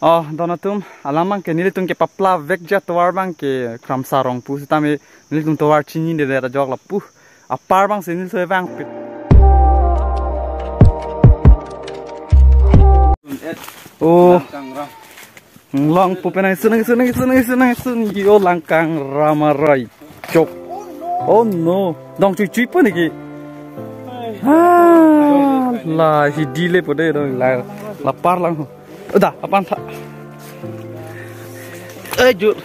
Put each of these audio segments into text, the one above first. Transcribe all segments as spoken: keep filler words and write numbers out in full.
Oh, don atum, alam abang ke nelitum kepapla vekji atovar abang ke Kramsa arong pu sitame nelitum tovar chinine det ajok lapu. Apar abang si nelitum vangpet. Oh. Langkangram. Longpo pen nangsun, nangsun, nangsun, nangsun, nangsun. Yo Langkangram arai. Chok. Oh no. Dong chui chui po niki. Ah, la hidi lepo de dong la, la par lang ho. Udah, aphan tha. Eh, jur.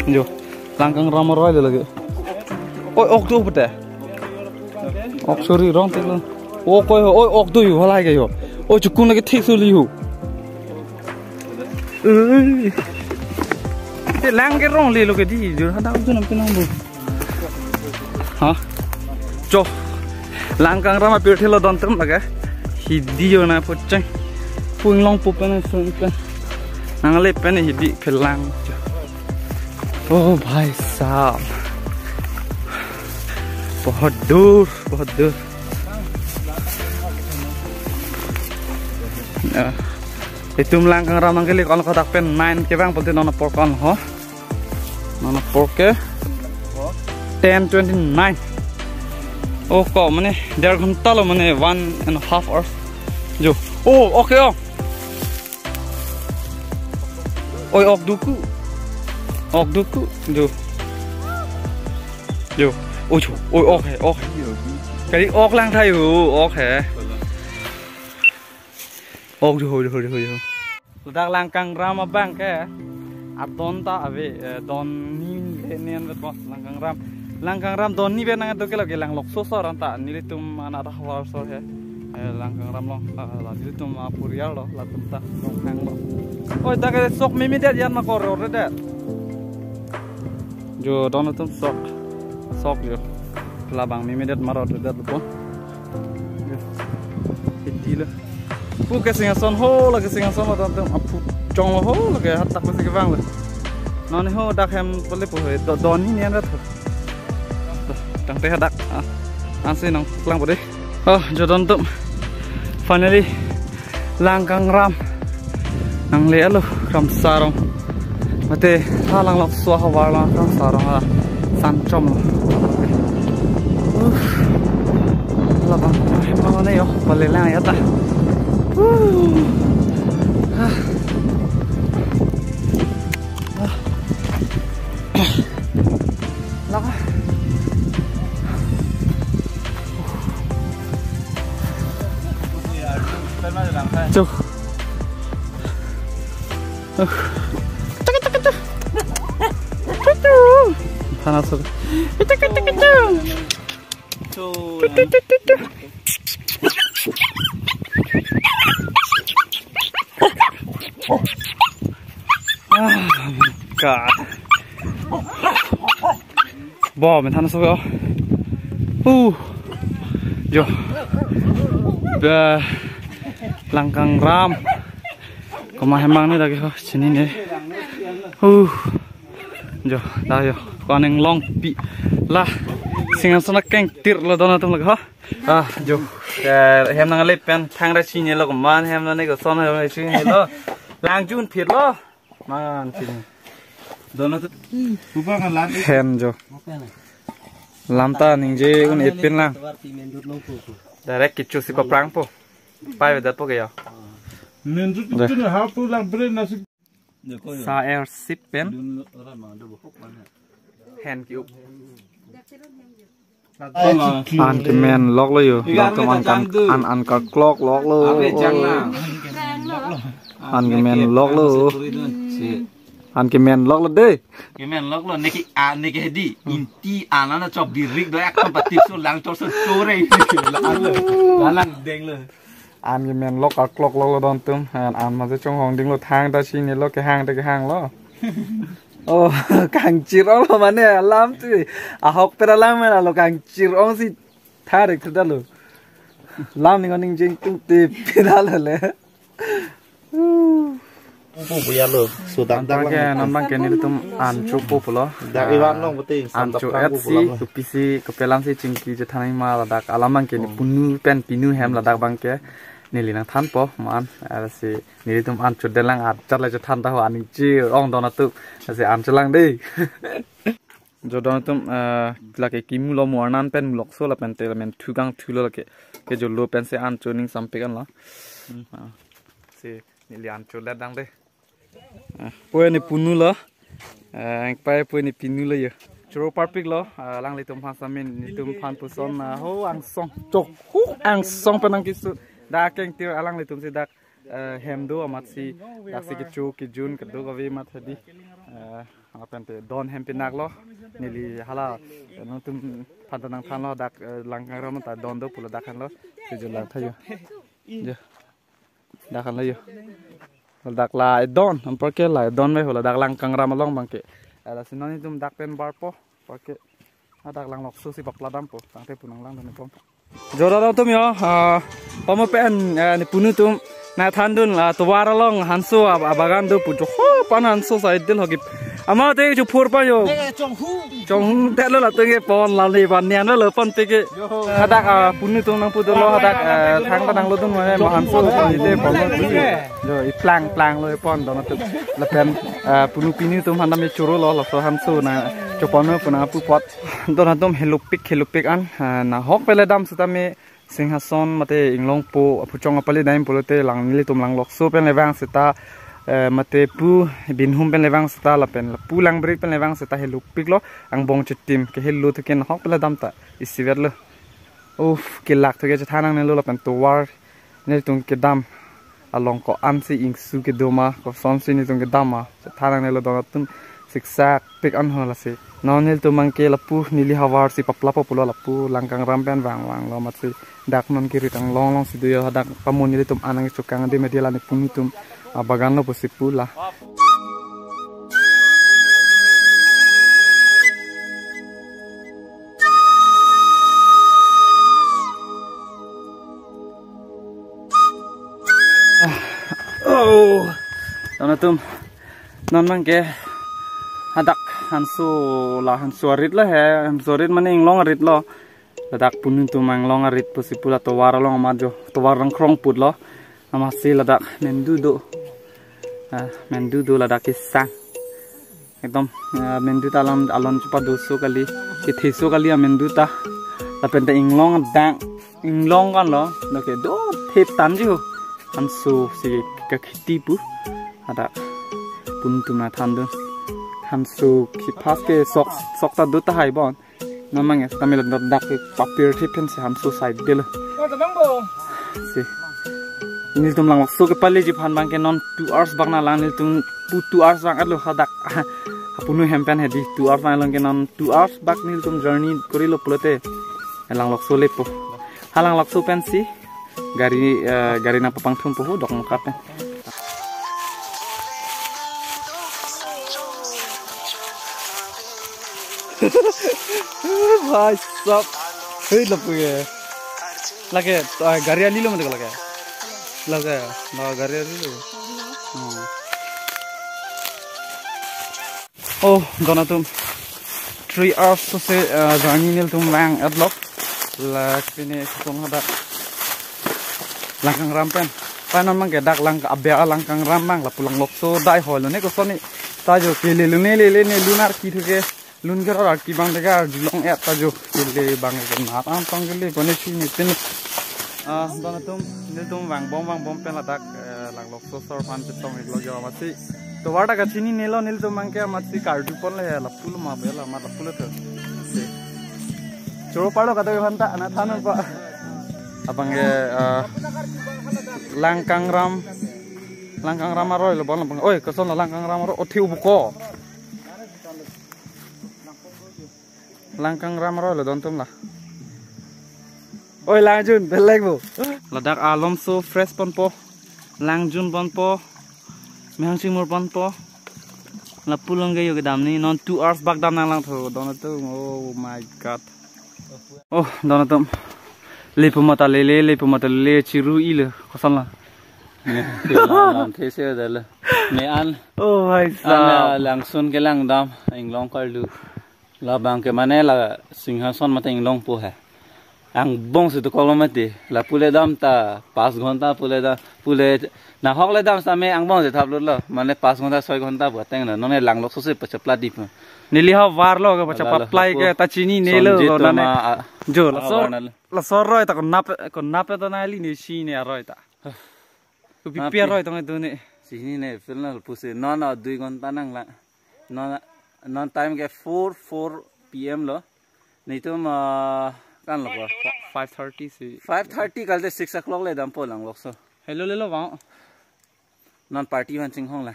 Jo. Langkangram arai le lagi. Oi, ok do pute. Ok suri rong tek lo. Ok oi, oi, ok do yo, halai ke yo. Oi, chukun lagi thik suli yo. Ui. Te lang ke rong le lo ke di, jur hadang tu nam penang bu. Ha? Cho. Langkangram apirthe lo don atum lake. Hidi yo na pucheng. Pu inglongpo pen sun pen. Nangle pen hidi phelang. Cho. Oh bhai sahab. Bahut dur, bahut dur. Ya. Itum Langkangram nangkele ko-an kodak pen nine ke bang pulote non apor ko-an ho. Non apor ke ten twenty nine. Oh, ko mane der ghanta lo mane one and a half hours. Jo. Oh, okay, oh. Oi, ok duku. Ok duku. Jo. Jo. Oi, jo. Oi, ok he, ok he. Kali ok lang thai ho, ok he. Ok jo, jo, jo, jo. Ladak Langkangram abang ke adon ta ave, eh, don ni le nian vet bos Langkangram. Langkangram don ni vet nang do ke lagi lang lok so so ran ta nelitum anak dah war so he. Eh, Langkangram lo, ah, la nelitum, ah, purial lo, latum ta long hang lo. Oi, ta ke sok mimi det yan ma kor re det. Jo, don atum sok. Sok jo. Labang mimi det marot det lo. Jo. Hidi lo. Pu ke Singhason ho, lake Singhason lo don atum aphu chong lo ho, lake hatak lo si kevang lo. Non ho dak hem pale po he, do-, don ni nian vet ho. Tangte hadak, ah, ansi nangklang po de. Oh, jo don atum. Finally, Langkangram nangle alo, Kramsa arong. Mate, ha lang lok so havar lang Kramsa arong ha san chom lo. Uff. Labang, eh, mana ne yo, pale lang ya ta. Uh. Ah. Ah. Laka. Chuk. Uh. Chuk, chuk, chuk. Chuk, chuk. Thana sur. Chuk, chuk, chuk, chuk. Chuk, chuk, chuk, chuk. Ah, God. Bo, men than so. Uh. Jo. Ba, Langkangram. Komat hem abang ne lake ho, chinine. Uh. Jo, ta jo. Ko-an inglongpi. La, Singhason akeng tir lo don atum lake ho. Ah, jo. Eh, hem nangle pen thang ra chinine lo, komat hem nang ne koson hem ra chinine lo. Lang jun phir lo. Man chinine. Don atum. Buba kan lan. Hem jo. Lam ta ningje un-e pin lang. Direct kecho si paprang po. Pai vedet po ke ya. Main road itu nih, how to lang brain nasi. Sa er sip pen. Hen ki up. An kemen lok lo yo. Lok tum an kan an an ka clock lok lo. An kemen lok lo. An kemen lok lo de. Kemen lok lo, niki a, niki hedi. Inti anan chok birik do ek tam pati so lang chok so chore. Lalang deng lo. An kemen lok a clock lok lo don atum. An an ma je chonghong ding lo thang ta chinine lo kehang ta kehang lo. Oh, kangchir ong lo mane alam tu. Ahok pera lang mane lo kangchir ong si tharik tu da lo. Lam ning ning jing tung ti pida lo le. Pu pu ya lo. So dak dak. Abang ke lang. Non abang ke nelitum an chopo pulo. Dak iwan long pute an cho et si, kopisi kopi alam si chingki chethan ma ladak alam abang ke ne punu pen pinu hem ladak abang ke. Neli nangthanpo mo an, eh, si nelitum an chodet lang, ajat le chothan ta ho, aning chi ong don atum, si an cholang dei. Jo don atum, eh, lake kimu lo, mo arnan pen mulokso lapen te lamen thu kangthu lo lake. Ke jo lo pen si an cho ning sampik an lo. Ah, si neli an chodet lang dei. Ah, pu ne punu lo. Ah, engpai pu ne punu lo yo. Choro parpik lo, ah, alanglitum aphan samin, nelitum aphan puson, ah, ho angsong. Chok, ho angsong pen nangkeso. Dak kengtir alanglitum si dak, eh, hem do amat si dak si kecho kejun kedo kave amat hedi. Eh, lapen te don hem pinak lo. Neli hala, eh, nangtum aphan ta nangthan lo dak, eh, Langkangram ta don do pulo dak henlo. Si jo lang tha yo. Jo. Dak henlo yo. Ladak la edon, anparke la edon ve ho ladak Langkangram along abangke. Eh, lasi non nelitum dak pen barpo, anparke. Hadak langlokso si papla dampo, tangte pu nanglang dun pon. Jo don atum yo, ah, pamo pen, eh, ne punu atum nangthan dun, ah, tovar along hanso ab-, abagan do pu jo ho pan hanso side del hogip. Amat te chu phur pa yo. Chonghung. Chonghung tet lo latum ke pon la le ban nian lo pon pe ke. Hadak, ah, punu atum nangpu dolo hadak, eh, thang ta nanglo dun mo hanso pon ite pon lo. Jo iplang plang lo pon don atum. Lapen, eh, punu pini atum aphan tame choro lo laso hanso nangchopon lo pu nangpu apot. Don atum helupik helupik an, eh, nahok pele dam setame Singhason mate Inglongpo aphuchong apali dam pulote lang nelitum langlokso pen le vang seta, eh, mate pu Binhum pen le vang seta lapen lapu Langbrik pen le vang seta helupik lo angbong chitim ke helu thuke nahok pele dam ta isivet lo. Uf, kelak thuke chethan nangnelo lapen tovar nelitum kedam along ko-an si ingsu kedo ma, kosonsi nelitum kedam ma, chethan nangnelo don atum siksak pik an ho lasi. Non nelitum abangke lapu neli havar si paplapo pulo lapu Langkangram pen vang vang lo amat si dak non ke rit anglong along si do yo hadak pamo nelitum an nangchokang de media la ne punu atum abagan lo pusi pu la. Oh, don atum, non abangke hadak hanso la hanso arit lo he, hanso arit mane inglong arit lo. Ladak punu atum inglong arit pusi pu la tovar along amat jo, tovar rangkrong put lo. Amat si ladak mendu do. Ah, mendu do ladak kesang. Ekdom, ah, mendu ta alon alon chepadoso kali, ketheso kali amendu ta. Lapen ta inglong adang, inglong kan lo, lake do thep tanji ho. Hanso si kakhiti pu. Hadak punu atum nangthan dun. Hanso kephas ke sok sok ta do tahai bon. Non abangke tame ladak ke papir thep pen si hanso side del lo. Si. Nelitum langlokso kepaleji aphan abangke non two hours bak nanglang nelitum pu two hours bak at lo hadak. Hapunu hem pen hedi two hours bak nanglang ke non two hours bak nelitum journey kori lo pulote. Langlokso lepo. Ha langlokso pen si gari, eh, gari nangpapangthum po ho Dokmoka pen. Bhai sahab. Hei lapu ke. Lake, ah, gari ali lo mati lake. Lake, la gari ali lo. Hmm. Oh, don atum. Three hours to se, ah, journey nelitum vang at lo. La pine kosong hadak Langkangram pen. Pai non abangke dak lang abia Langkangram abang lapu langlokso dai hoi lo ne kosonsi. Ta jo kele lo ne le le ne lunar ki thuke. Lun ke rar ki abang dega arjulong et ta jo kele abang ke nat an tong kele pone si ni tin. Ah, don atum, nelitum vangbom vangbom pen ladak, eh, langlokso asor aphan chetong iklo jo amat si. Tovar ta kachininelo nelitum abangke amat si karju pon le lapu lo ma be la ma lapu lo to. Si. Choro parlo kado aphan ta nangthan pa. Abangke, eh, Langkangram, Langkangram aroi lo bon abang. Oi, koson lo Langkangram aroi, othi ubuko. Langkangram aroi lo don atum la. Oi, langjun, belek bo. Ladak alomso fresh ponpo. Langjun ponpo. Mehang chimur ponpo. Lapu along ke yo kedam ni non two hours bak dam nanglang tho don atum. Oh my God. Oh, don atum. Lepu mata lele, lepu mata lele, chiru i le, koson la. Ne, lam, lam, the se da le. Ne an, Oh, bhai an sahab. Langsun kelang dam, inglong karlu. Labang ke mane la Singhason mate inglongpo he. Angbong si dokok lo mati. La pule dam ta pas ghonta pule dam, pule nahok le dam same angbong si thap lo. Mane pas ghonta soi ghonta pu ateng na. Nonke langlokso si pachaplat di pu. Neli ha var lo ke pacha Ala lo, paplai ke ta chinine lo Sonjit lo to nane. Ma, a, Jo, a, laso, var na lo. Laso aroi ta konap, konap ta neli ne chinine aroi ta. Kopi Napi. Aroi tong itu ne. Chinine, final pusi. Non, ah, dui ghonta nanglang. Non, non time ke four, four P M lo. Netum, ah, kan lo po. Five thirty si. Five thirty kalte six o'clock le dampo langlokso. Hello, lelo bang. Non party van chinghong la.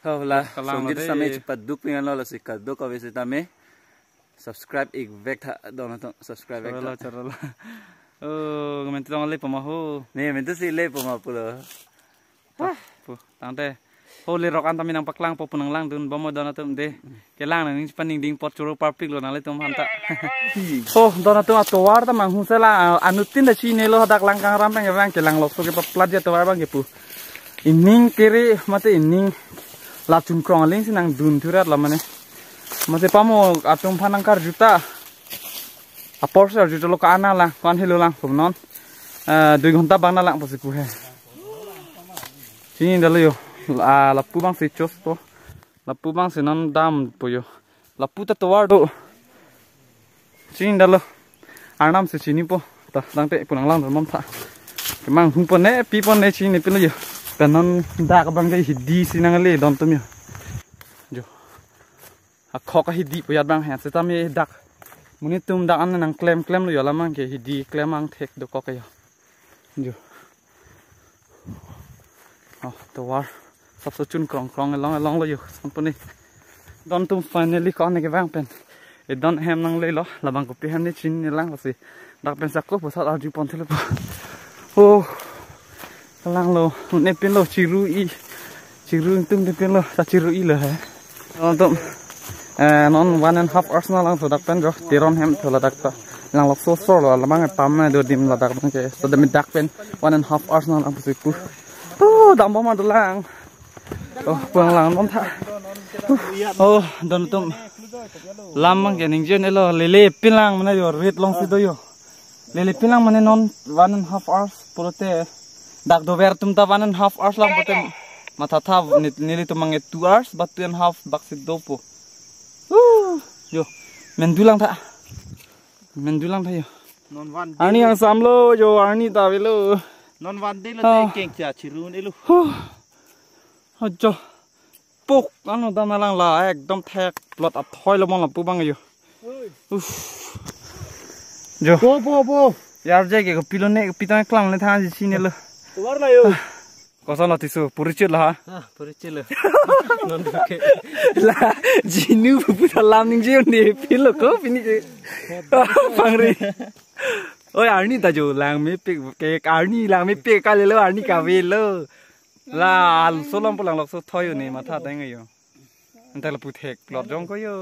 Ho la, Kalang Sonjit lo same de. Chipaduk pingan lo, lasi kaduk kave sitame. Subscribe ik vek tha, don atum subscribe vek Chorolo, tha. Chorolo. Oh, komentu tong le pama ho. Ne, mentu si le pama pulo. Pu, tangte. Ho, lerok an tame nangpaklangpo pu nanglangdun bom don atum de. Kelang nangning chipaningding apot choro parpik lo nanglitum aphan ta. Ho, don atum atovar ta manghusela, ah, anuttin ta chinine lo hadak Langkangram abang ke abang ke langlokso ke paplat di atovar abang ke pu. Ining kere mate ining la chunkrong aling si nangdun thurat la mane. Mate pamo atum aphan nangkarju ta. Apor si arju ta lo ka-an nanglang, ko-an helo lang pu non. Eh, dui ghonta bang nanglang pusi pu he. Chinine dalo jo. Ah, lapu abang si chos po. Lapu abang si non dampo jo. Lapu ta tovar do. Chinine dalo. Arnam si chinipo. Ta, tangte pu nanglangdun bom tha. Kemang hung pon ne, pi pon ne chinine pinlo jo. Pen non dak abang ke hidi si nangle don atum jo. Jo. Akhok ahidi pu jat abang he, sitame dak. Monit atum dak an nangklem klem lo jo, alam abang ke hidi klem angthek dokok jo. Jo. Oh, tovar. Sapso chunkrong krong along along lo jo, sampuni. Don atum finally ko-an ke abang pen. E don ahem nanglelo, labang kopi ahem ne chinine lang lasi. Dak pen sako pusat arju pon thelo po. Oh. Kalang lo, ne pinlo chiru-i. Chiru ingtung ne pinlo, ta chiru-i lo he. Don atum, eh, non one and half hours nanglang thu dak pen jo, Teron hem thu ladak ta. Langlokso sor lo, alam abang pam do dim ladak abang ke. So demi dak pen one and half hours nanglang pusi pu. Oh, dam bom ma dolang. Oh, pu nanglangdun tha. Oh, don atum. Lam abang ke ningje ne lo, lele pinlang mane jo, rit alongsi do jo. Lele pinlang mane non one and half hours pulote dak dover atum ta one and half hours lang pulote matha tha ni-, nelitum abang ke two hours ba two and half bak si dopo. Uh, jo, mendulang tha. Mendulang tha jo. Non van day Arni lo. Angsam lo jo, arni ta avelo. Non van day lo Ah. Te kengcha chiru-un-e lo. Huh. Ajo. Pok ano dam nanglang la ekdom thekplot athoi lo mon lapu abang jo. Oi. Uff. Jo. Po, po, po. Yarje ke kopilo ne, kopitang klang ne thanji chinine lo. Tovar la jo. Koson lo tisu, purichit lo ha? Ah, purichit lo. Non ke. La, jinu pupu salam ningje ne pilo ko pini ke. Pangri. Oi, arni ta jo lang mepik ke, arni lang mepik kalelo, arni kavelo. La, al solom pu langlokso thoi jo ne matha teng jo. Ante lapu thekplot jong ko jo.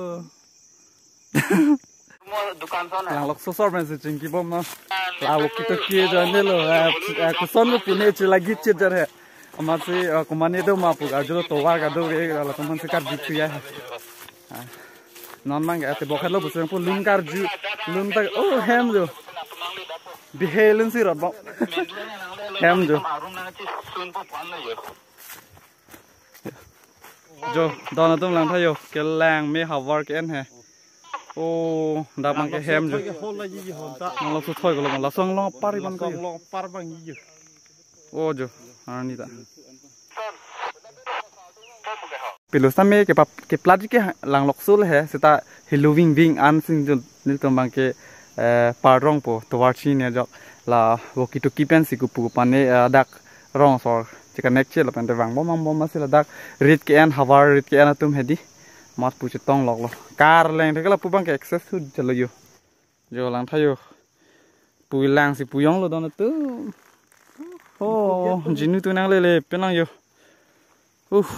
Langlokso sor pen si chingki bom na. La walkie talkie jo ne lo, eh, eh, koson lo pu ne chilagi chit jar he. Amatsi, eh, kumane do ma pu ga jo tovar ga do ve, la koman si karju thu ya he. Ah. Non abang ke ate bokhet lo buseng pu lun karju, lun ta, oh, hem jo. Bihe lun si rot bom. Hem jo. Jo, don atum lang tha jo, kelang me havar ke-en he. Oh, dak abang ke hem jo. Nang laso thoi ko lo, laso anglong apar abang ke jo. Lasong anglong apar abang jo. Oh jo, arni ta. Pilo sitame ke pap-, ke plat ke langlokso le he, seta helo ving ving an sing jo nelitum abang ke, eh, parong po, tovar chinine ajok la walkie talkie pen si kopu pane, eh, dak rong asor che-connect che lapen te vang bom vang bom masi ladak rit ke-en havar rit ke-en atum hedi mat pu chetong lok lo. Car leng thek lapu abang ke access thu jalo jo. Jo lang tha jo. Pu lang si pu jong lo don atum. Oh, jinu tu nang lele penang jo. Uh.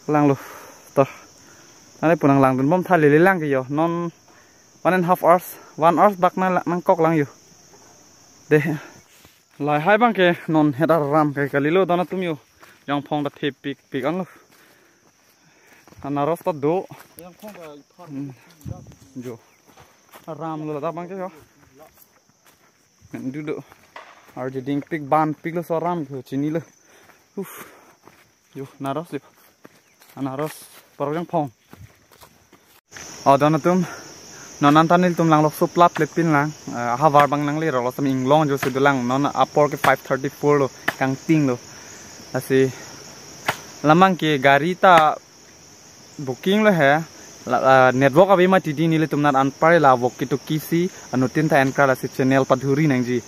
Lang lo. Toh. Ane pu nanglangdun bom tha lele lang ke jo. Non one and half hours, one hours bak na la-, nangkok lang jo. De. Lahai abang ke non het aram ke kalilo don atum jo. Jangphong ta thepik pik an lo. Anaros ta do. Jangphong ta ithor. Hmm. Jo. Aram lo ladak abangke yo. Dudu. Arje dingpik banpik lo, so aram ke chinilo. Uf. Yo, anaros yo. Anaros parjang phong. O don atum, non anta nelitum Langlokso plap lepin lang. Eh, havar abang nangle rolo, sam inglong jo si dolang. Non apor ke five thirty-four lo, kangting lo. Lasi lamang ke gari ta booking lo he. La, la, network ave mati di, nelitum nat anpar la walkie talkie si anuttin ta enkra, lasi channel padhuri nangji.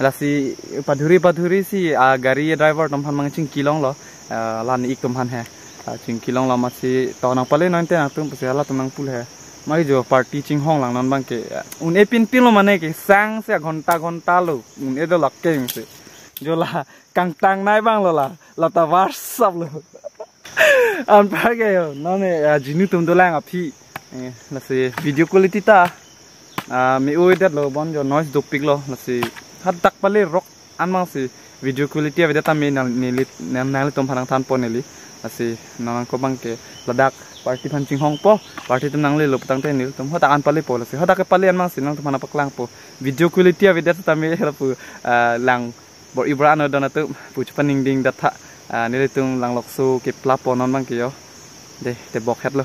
Lasi padhuri padhuri si, ah, gari driver atum aphan mang chingki longlo, ah, la ne-ik atum aphan he. Ah, chingki longlo, amatsi to nangpale non te nangtum pusi halatum nangpu he. Mai jo party chinghong lang non abangke. Un-e pinpin lo mane ke sang se ghonta ghonta lo. Un-e do lakkeng se. Jo la kangtangnei abang lo la. La ta WhatsApp lo. Anpar ke yo, non ne, ah, jinu atum dolang aphi. Eh, lasi video quality ta, ah, me-o-edet lo, bon jo noise dopik lo, lasi hadak pale rock an mang si video quality avedet tame nang neli, nang nanglitum aphan nangthanpo neli. Lasi nangko abangke ladak party aphan chinghongpo, party atum nanglelo putangte nelitum hadak an palepo, lasi hadak ke pale an mang si nangtum aphan paklangpo. Video quality avedet tame lapu, ah, lang bor-i bor-an o don atum pu chepaningding dat tha, ah, nelitum Langlokso keplap po non abangke yo. De, tebok het lo.